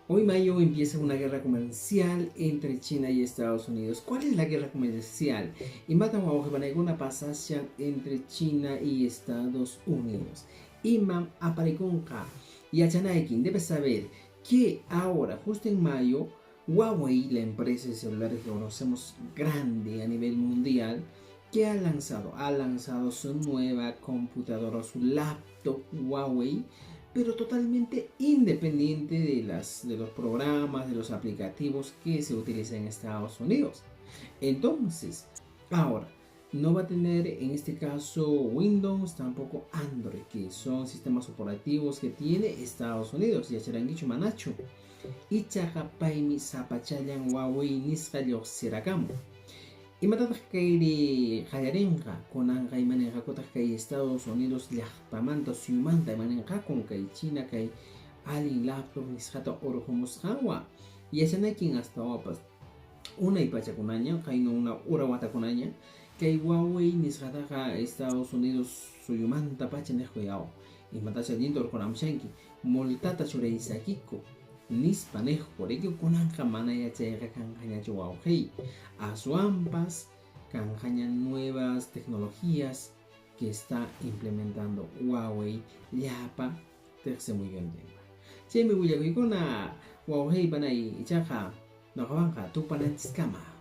Hoy mayo empieza una guerra comercial entre China y Estados Unidos. ¿Cuál es la guerra comercial? Imatan wawqipanaykuna pasashan entre China y Estados Unidos. Imam aparikunqa yachanaykin, debes saber que ahora, justo en mayo, Huawei, la empresa de celulares que conocemos grande a nivel mundial, que ha lanzado? Ha lanzado su nueva computadora, su laptop Huawei, pero totalmente independiente de, las, de los programas, de los aplicativos que se utilizan en Estados Unidos. Entonces, ahora, no va a tener en este caso Windows, tampoco Android, que son sistemas operativos que tiene Estados Unidos. Yacharankichu manachu. Ichaqa paymi sapachallan Huawei nisqa lluqsirakamun. Imatataq kayri qallarinqa? Kunanqa imaninqakutaq kay Estados Unidos llaqtamanta, suyumanta imaninqakun kay China kay allin laptop nisqata urqumusqanwan? Yachanaykin astawapas unay pachakunaña, qayna una ura watakunaña, kay Huawei nisqataqa Estados Unidos suyumanta pacha niqku yaw, imatacha allinta urquramushanki, multata churaysakiku, nispa niqku, riki kunanqa mana yachayqa kanqañachu wawqiy, aswanpas kanqaña nuevas tecnologías que está implementando Huawei llapa tiqsimuyuntinpa. Chaymi willakuykuna wawqiy panay ichaqa noqawanqa tupananchiskama.